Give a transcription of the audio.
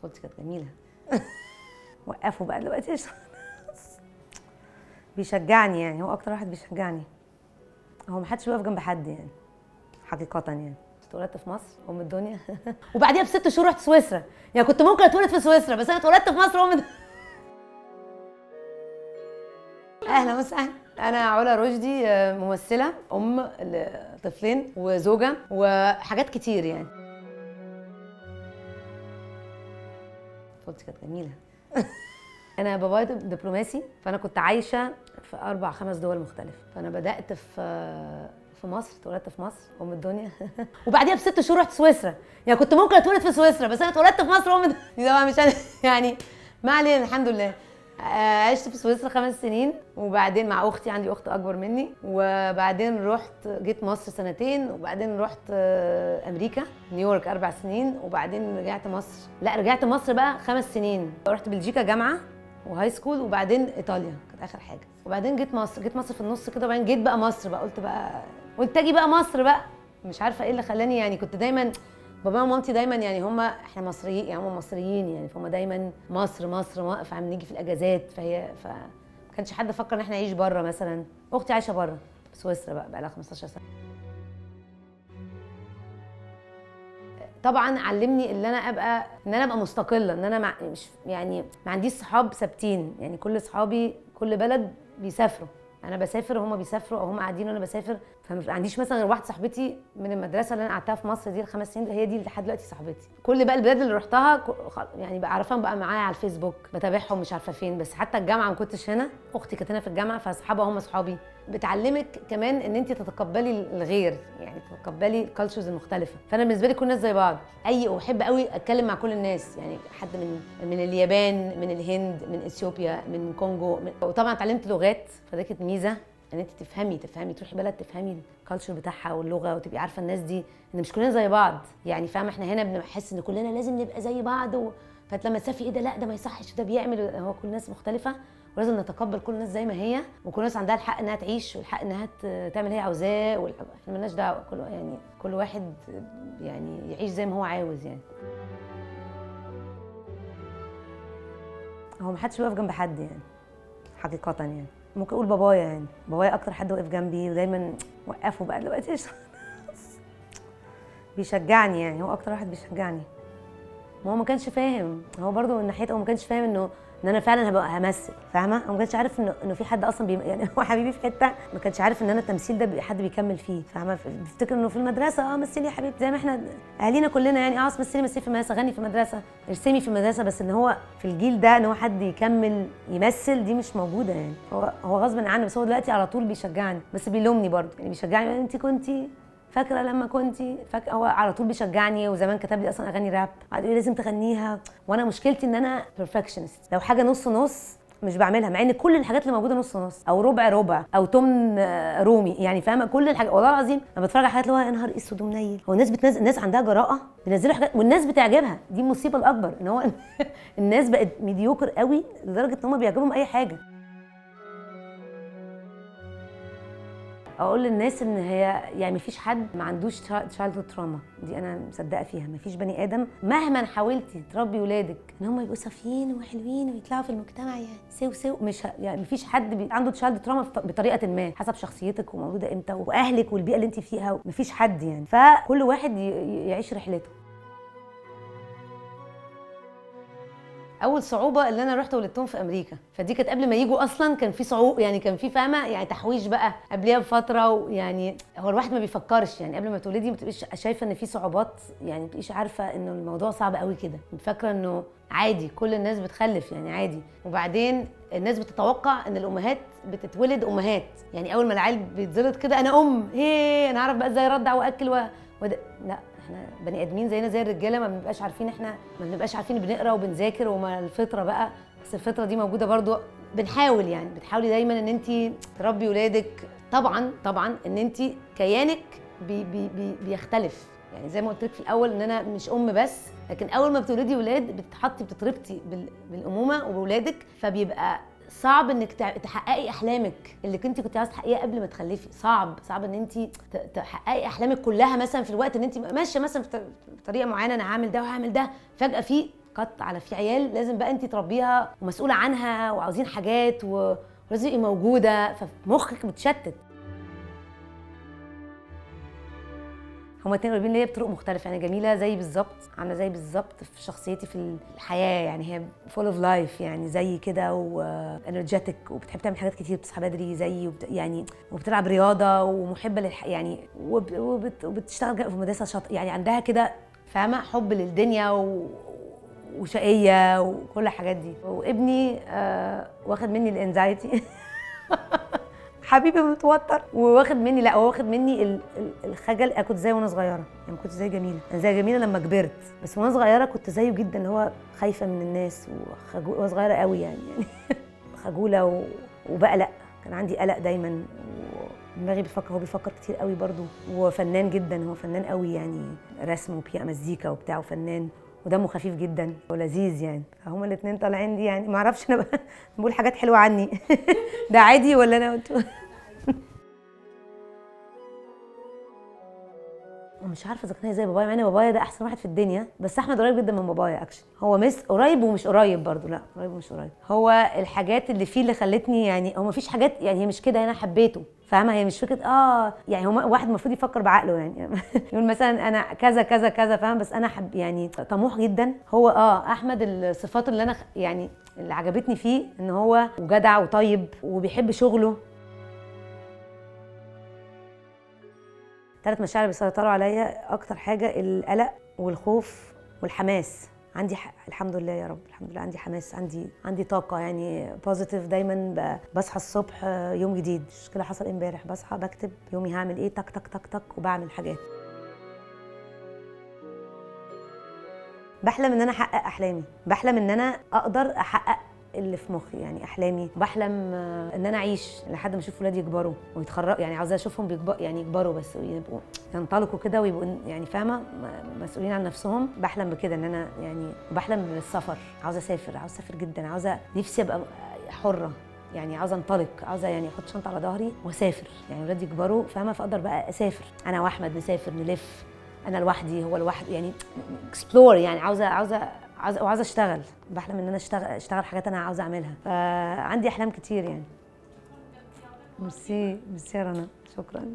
طفولتي كانت جميلة. وقفوا بقى دلوقتي. بيشجعني يعني، هو اكتر واحد بيشجعني. هو ما حدش بيقف جنب حد يعني حقيقة يعني. اتولدت في مصر ام الدنيا وبعديها ب6 شهور رحت سويسرا، يعني كنت ممكن اتولد في سويسرا بس انا اتولدت في مصر ام الدنيا. اهلا وسهلا، انا علا رشدي، ممثله، ام لطفلين وزوجه وحاجات كتير يعني. طفولتي كانت جميلة. انا بابايا دبلوماسي، فانا كنت عايشه في 4 5 دول مختلفة. فانا بدات في مصر، اتولدت في مصر ام الدنيا وبعديها ب6 شهور رحت سويسرا، يعني كنت ممكن اتولد في سويسرا بس انا اتولدت في مصر ام الدنيا. طبعا مش أنا يعني، ما علينا الحمد لله. عشت في سويسرا 5 سنين وبعدين مع اختي، عندي اخت اكبر مني، وبعدين رحت جيت مصر سنتين، وبعدين رحت امريكا نيويورك 4 سنين، وبعدين رجعت مصر، لا رجعت مصر بقى 5 سنين، رحت بلجيكا جامعه و high school، وبعدين ايطاليا كانت اخر حاجه، وبعدين جيت مصر، جيت مصر في النص كده، وبعدين جيت بقى مصر بقى، قلت بقى قلت اجي بقى مصر بقى، مش عارفه ايه اللي خلاني يعني. كنت دايما بابا ومامتي دايما يعني هما احنا مصريين يعني، هما مصريين يعني، فهم دايما مصر مصر، فعم نيجي في الاجازات، فهي ما كانش حد فكر ان احنا نعيش بره مثلا. اختي عايشه بره في سويسرا بقى لها 15 سنة. طبعا علمني ان انا ابقى مستقله، ان انا مش يعني ما عنديش صحاب ثابتين يعني، كل صحابي كل بلد بيسافروا، انا بسافر وهم بيسافروا او هم قاعدين وانا بسافر، فما عنديش مثلا غير واحدة صاحبتي من المدرسة اللي انا قعدتها في مصر دي ال5 سنين، هي دي لحد دلوقتي صاحبتي. كل بقى البلاد اللي رحتها يعني بعرفهم بقى معايا على الفيسبوك، بتابعهم مش عارفه فين. بس حتى الجامعة ما كنتش هنا، اختي كانت هنا في الجامعة فاصحابها هم اصحابي. بتعلمك كمان ان انت تتقبلي الغير، يعني تتقبلي ال cultures المختلفه. فانا بالنسبة لي كل الناس زي بعض، اي وبحب قوي اتكلم مع كل الناس، يعني حد من اليابان، من الهند، من اثيوبيا، من كونجو، وطبعا اتعلمت لغات، فده كانت ميزة ان انت تفهمي تروحي بلد تفهمي ال culture بتاعها واللغة، وتبقي عارفه الناس دي ان مش كلنا زي بعض يعني، فاهمه؟ احنا هنا بنحس ان كلنا لازم نبقى زي بعض فلما تسافري ايه ده، لا ده ما يصحش، ده بيعمل، هو كل الناس مختلفة ولازم نتقبل كل الناس زي ما هي، وكل الناس عندها الحق انها تعيش والحق انها تعمل اللي هي عاوزاه، احنا مالناش دعوه، كل يعني كل واحد يعني يعيش زي ما هو عاوز يعني. هو ما حدش بيقف جنب حد يعني حقيقة يعني. ممكن اقول بابايا يعني، بابايا اكتر حد واقف جنبي ودايما وقفوا بقى دلوقتي. بيشجعني يعني، هو اكتر واحد بيشجعني. ما هو ما كانش فاهم، هو برضه من ناحيته هو ما كانش فاهم انه ان انا فعلا هبقى همثل، فاهمه؟ هو ما كانش عارف انه في حد اصلا يعني هو حبيبي في حتة ما كانش عارف ان انا التمثيل ده حد بيكمل فيه، فاهمه؟ بيفتكر انه في المدرسة مثلي يا حبيبتي، زي ما احنا اهالينا كلنا يعني مثلي مثلي في المدرسه، غني في المدرسه، ارسمي في المدرسه، بس ان هو في الجيل ده ان هو حد يكمل يمثل دي مش موجودة يعني. هو غصب عنه، بس هو دلوقتي على طول بيشجعني، بس بيلومني برضه يعني، بيشجعني انت كنتي فاكره لما كنتي فاكره، هو على طول بيشجعني. وزمان كتب لي اصلا اغاني راب، قعد يقول لي لازم تغنيها، وانا مشكلتي ان انا perfectionist، لو حاجة نص نص مش بعملها، مع ان كل الحاجات اللي موجودة نص نص او ربع ربع او تمن رومي يعني، فاهمه؟ كل الحاجات والله العظيم انا بتفرج على حاجات اللي هو يا نهار اسود ومنيل، هو الناس بتنزل، الناس عندها جراءه بينزلوا حاجات والناس بتعجبها، دي المصيبة الاكبر ان هو الناس بقت mediocre قوي لدرجة ان هم بيعجبهم اي حاجة. اقول للناس ان هي يعني مفيش حد ما عندوش childhood trauma، دي انا مصدقه فيها. مفيش بني ادم مهما حاولتي تربي ولادك ان هم يبقوا صافيين وحلوين ويطلعوا في المجتمع يعني سو سو مش يعني مفيش حد عنده childhood trauma بطريقة ما، حسب شخصيتك ومولوده امتى واهلك والبيئة اللي انت فيها، مفيش حد يعني، فكل واحد يعيش رحلته. اول صعوبة اللي انا رحت ولدتهم في امريكا، فدي كانت قبل ما يجوا اصلا كان في صعوبة يعني، كان في فاهمه يعني تحويش بقى قبليها بفتره، ويعني هو الواحد ما بيفكرش يعني قبل ما تولدي ما بتبقيش شايفه ان في صعوبات يعني، ما بتبقيش عارفه انه الموضوع صعب قوي كده، فاكره انه عادي كل الناس بتخلف يعني عادي. وبعدين الناس بتتوقع ان الامهات بتتولد امهات يعني، اول ما العيل بيتزلط كده انا ام، هي انا اعرف بقى ازاي ارضع واكل لا احنا بني ادمين زينا زي الرجاله، ما بنبقاش عارفين، احنا ما بنبقاش عارفين، بنقرا وبنذاكر وما الفطرة بقى، بس الفطرة دي موجودة برضو، بنحاول يعني بتحاولي دايما ان انت تربي ولادك. طبعا طبعا ان انت كيانك بي بي بي بيختلف يعني، زي ما قلت لك في الاول ان انا مش ام بس، لكن اول ما بتولدي ولاد بتتحطي بتتربطي بالامومه وبولادك، فبيبقى صعب انك تحققي احلامك اللي كنت عايزه تحققيها قبل ما تخلفي. صعب صعب ان انت تحققي احلامك كلها مثلا في الوقت ان انت ماشية مثلا في طريقه معينه، انا هعمل ده وهعمل ده، فجاة في cut على في عيال لازم بقى انت تربيها ومسؤولة عنها وعاوزين حاجات ولازم تبقي موجودة، فمخك متشتت. هما اتنين قريبين ليا بطرق مختلفة، يعني جميلة زي بالظبط، عامله زي بالظبط في شخصيتي في الحياة، يعني هي full of life يعني زي كده و energetic وبتحب تعمل حاجات كتير، بتصحى بدري زيي يعني وبتلعب رياضة ومحبه يعني وبتشتغل في مدرسه شاطرة، يعني عندها كده فاهمه حب للدنيا وشقيه وكل الحاجات دي. وابني واخد مني ال anxiety حبيبي متوتر، وواخد مني، لا هو واخد مني الخجل. انا كنت زيه وانا صغيرة، يعني ما كنتش زي جميلة، انا زي جميلة لما كبرت، بس وانا صغيرة كنت زيه جدا، اللي هو خايفة من الناس وانا صغيرة قوي يعني خجولة وبقلق، كان عندي قلق دايما ودماغي بيفكر، هو بيفكر كتير قوي برضو، وفنان جدا، هو فنان قوي يعني، رسم وبيئه مزيكا وبتاع، وفنان ودمه خفيف جدا ولذيذ يعني. فهما الاثنين طالعين دي يعني، ما اعرفش انا بقول حاجات حلوة عني ده عادي ولا انا قلت مش عارفه اذا كان زي بابايا، مع ان بابايا ده احسن واحد في الدنيا، بس احمد قريب جدا من بابايا actually، هو مش قريب ومش قريب برضو، لا قريب ومش قريب. هو الحاجات اللي فيه اللي خلتني يعني، هو مفيش حاجات يعني، هي مش كده انا حبيته فاهمه، هي مش فكرة يعني هو واحد المفروض يفكر بعقله يعني يقول مثلا انا كذا كذا كذا فاهمه، بس انا حب يعني طموح جدا هو. احمد الصفات اللي انا يعني اللي عجبتني فيه ان هو وجدع وطيب وبيحب شغله. 3 مشاعر بيسيطروا عليا اكتر حاجة، القلق والخوف والحماس. عندي الحمد لله يا رب، الحمد لله عندي حماس، عندي طاقة يعني positive دايما. بصحى الصبح يوم جديد، مش كده حصل امبارح، بصحى بكتب يومي هعمل ايه، تك تك تك تك، وبعمل حاجات. بحلم ان انا احقق احلامي، بحلم ان انا اقدر احقق اللي في مخي يعني احلامي، بحلم ان انا اعيش لحد ما اشوف ولادي يكبروا ويتخرجوا، يعني عاوزه اشوفهم بيكبروا يعني، يكبروا بس ويبقوا ينطلقوا كده ويبقوا يعني فاهمه مسؤولين عن نفسهم. بحلم بكده ان انا يعني، بحلم بالسفر، عاوزه اسافر، عاوزه اسافر جدا، عاوزه نفسي ابقى حره يعني، عاوزه انطلق، عاوزه يعني احط شنطه على ظهري واسافر، يعني ولادي يكبروا فاهمه، فاقدر بقى اسافر انا واحمد، نسافر نلف، انا لوحدي هو لوحده يعني explore يعني، عاوزه عاوزه عاوزه وعاوزه اشتغل. بحلم ان انا اشتغل حاجات انا عاوزه اعملها، فعندي احلام كتير يعني. ميرسي ميرسي يا رنا، شكرا.